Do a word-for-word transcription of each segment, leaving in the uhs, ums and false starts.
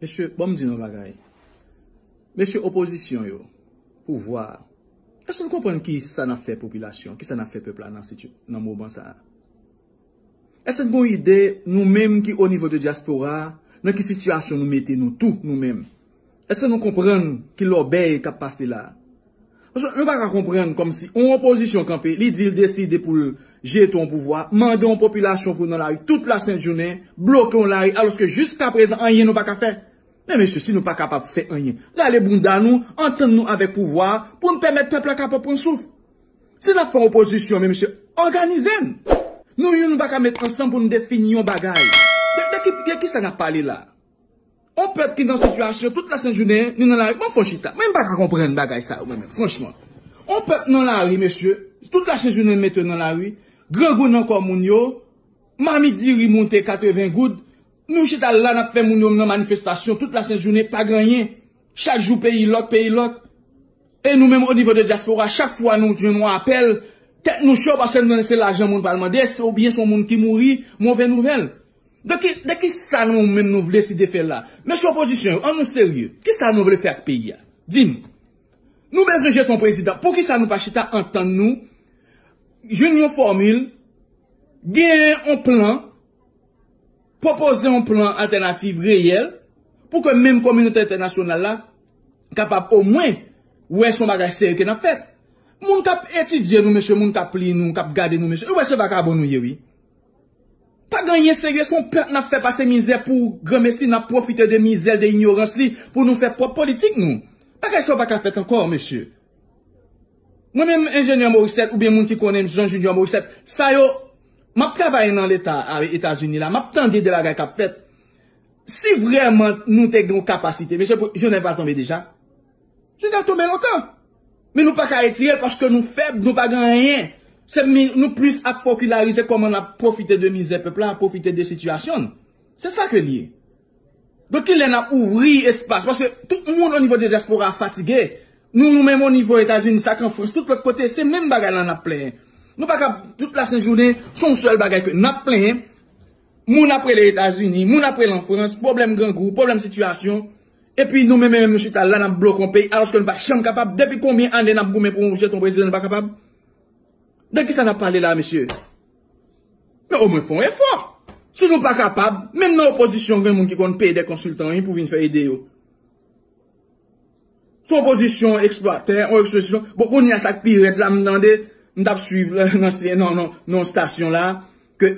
Mesye, ban m di nou yon bagay. Mesye opozisyon yo, pouvwa a, èske nou konprann ki sa n ap fè popilasyon, ki sa n ap fè pèp la nan siti-, nan moman sa a? Èske n gen yon ide, nou menm ki o nivo de dyaspora a, nan ki sitiyasyon nou mete nou tou, nou menm? Èske nou konprann ki lòbèy k ap pase la a? Paske nou pa ka konprann kòmsi yon opozisyon kanpe, li di l deside pou l jete yon pouvwa, mande yon popilasyon pou nan lari tout lasent jounen, bloke yon lari, alòske jiskaprezan anyen nou pa ka fè. Men mesye, si nou pa kapab fè anyen, rale bounda nou, antann nou avèk pouvwa a pou n pèmèt pèp la kapab pran souf. Si n ap fè opozisyon, men mesye, òganize n. Nou youn nou pa ka met ansanm pou n defini yon bagay. De, de ki, de ki sa n ap pale la? On pèp ki nan sitiyasyon tout lasent jounen, li nan lari. Mwen fon chita. Mwen m pa ka konprann bagay sa yo, mwen menm, franchman. On pèp nan lari, mesye, tout lasent jounen mete yo nan lari, grangou nan kò moun yo, mamit diri monte katreven goud, nou chita la n ap fè moun yo nan manifestasyon tout lasent jounen, pa gen anyen. Chak jou peyi lòk, peyi lòk. E nou menm o nivo de dyaspora, chak fwa nou jwenn yon apèl, tèt nou cho paske nou se lajan moun pral mande, se oubyen se yon moun ki mouri, move nouvèl. De ki, de ki sa nou menm nou vle si de fè la? Mesye opozisyon yo, an nou serye. Ki sa nou vle fè ak peyi a? Di m. Nou bezwen jete yon prezidan. Poukisa nou pa chita antann nou, jwenn yon fòmil, genyen yon plan, pwopoze yon plan altènativ reyèl pou ke menm kominote entènasyonal la kapab omwen wè se yon bagay serye ke n ap fè. Moun k ap etidye nou, mesye, moun k ap li nou, k ap gade nou, mesye, yo wè se vakabon nou ye, wi. Pa gen anyen serye, se yon pèp n ap fè pase mizè pou granmesi, n ap pwofite de mizè, de inyorans li pou nou fè pwòp politik nou. Bagay sa yo pa ka fèt ankò, mesye. Mwen menm, enjenyè Morissette, oubyen moun ki konnen m, Jean Junior Morissette, sa yo, m ap travay nan Leta a Etazini la, m ap tande de bagay k ap fèt. Si vrèman nou te gen yon kapasite, mesye, pou, Jovenel pa tonbe deja? Jovenel tonbe lontan. Men nou pa ka retire l paske nou fèb, nou pa gen anyen. Se mi-, nou plis ap fokilarize kòman n ap pwofite de mizè pèp la, pwofite de sitiyasyon n. Se sa ke l ye. Donk, kilè n ap ouvri espas? Paske tout moun o nivo de dyaspora fatige. Nou, nou menm o nivo Etazini, sa k an Frans, tout lòt kote, se menm bagay la n ap plenyen. Nou pa ka, tout lasent jounen, se yon sèl bagay ke n ap plenyen. Moun ap rele Etazini, moun ap rele an Frans, pwoblèm grangou, pwoblèm sitiyasyon. Epi nou menm, menm nou chita la, n ap bloke yon peyi, alòske nou pa janm kapab. Depi konbyen ane n ap goumen pou yon jete yon prezidan, nou pa kapab? De kisa n ap pale la, mesye? Men omwen fè yon efò. Si nou pa kapab, menm nan opozisyon, gen moun ki konn peye de konsiltan, wi, pou vin fè ede yo. Se yon opozisyon eksplwatè, yon eksplwasyon. Bon, kounye a sa k pi rèd la, m tande, m t ap swiv nan, nan, nan, nan stasyon la, ke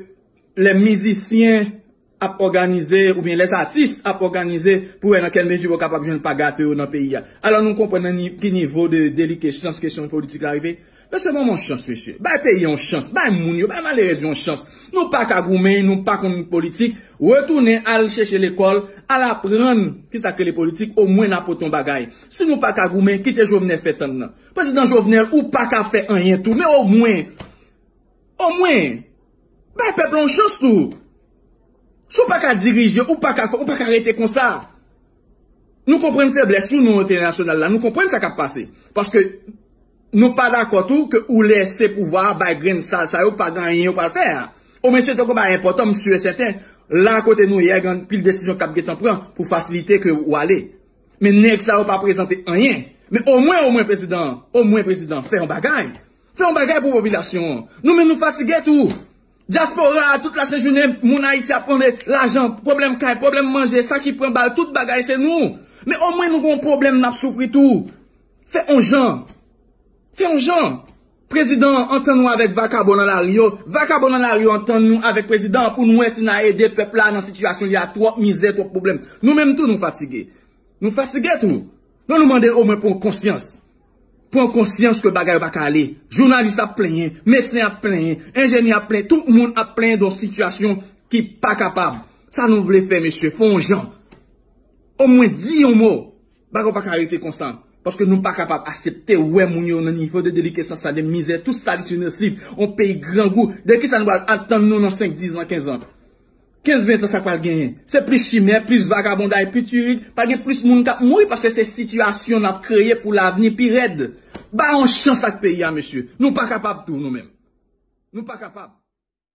lè mizisyen ap òganize, oubyen lè atis ap òganize pou wè nan kèl mezi yo kapab jwenn pa gato yo nan peyi a. Alò nou konprann nan ni-, ki nivo de delikesans kesyon politik la rive. Mesye, ban m yon chans, mesye. Bay peyi a yon chans. Bay moun yo, bay malerèz yo yon chans. Nou pa ka goumen, nou pa konn politik. Retounen al chèche lekòl, al aprann kisa k rele politik, omwen n a pote yon bagay. Si nou pa ka goumen, kite Jovenel fè tann nan. Prezidan Jovenel, ou pa ka fè anyen tou, men omwen, omwen, bay pèp la yon chans tou. Si w pa ka dirije, ou pa ka fè, ou pa ka rete konsa. Nou konprann feblès nou, nou entènasyonal la, nou konprann sa k ap pase. Paske nou pa dakò tou ke ou lese pouvwa a bay grenn sal sa yo, pa gen anyen yo pral fè a. Omwen se tankou bagay enpòtan, m si e sèten, la kote nou ye a, gen anpil desizyon k ap gentan pran pou fasilite ke ou ale. Men nèg sa yo pa prezante anyen. Men omwen, omwen prezidan, omwen prezidan, fè yon bagay. Fè yon bagay pou popilasyon an. Nou menm nou fatige tou. Dyaspora a, tout lasent jounen, moun Ayiti ap mande lajan, pwoblèm kay, pwoblèm manje, sa ki pran bal, tout bagay se nou. Men omwen nou gen yon pwoblèm n ap soufri tou. Fè yon jan. Fè yon jan. Prezidan an, antann ou avèk vakabon nan lari yo. Vakabon nan lari yo antann nou avèk prezidan an pou nou wè si n a ede pèp la nan sitiyasyon li a, twòp mizè, twòp pwoblèm. Nou menm tou nou fatige. Nou fatige tou. Non, nou mande omwen pran konsyans. Pran konsyans ke bagay yo pa ka ale. Jounalis ap plenyen, medsen ap plenyen, enjenyè ap plenyen, tout moun ap plenyen de yon sitiyasyon ki pa kapab. Sa nou vle fè, mesye, fè yon jan. Omwen di yon mo. Bagay yo pa ka rete konsa. Paske nou pa kapab aksepte wè moun yo nan nivo de delikesans sa, de mizè, tout sa ki sou nesliv, yon peyi grangou. De kisa nou pral atann nou nan senk, diz an, kenz an? Kenz, ven an sa k pral genyen? Se plis chimè, plis vagabonday, plis tiri, pral gen plis moun k ap mouri paske se sitiyasyon n ap kreye pou lavni pi rèd. Ba yon chans ak peyi a, mesye. Nou pa kapab tou, nou menm. Nou pa kapab.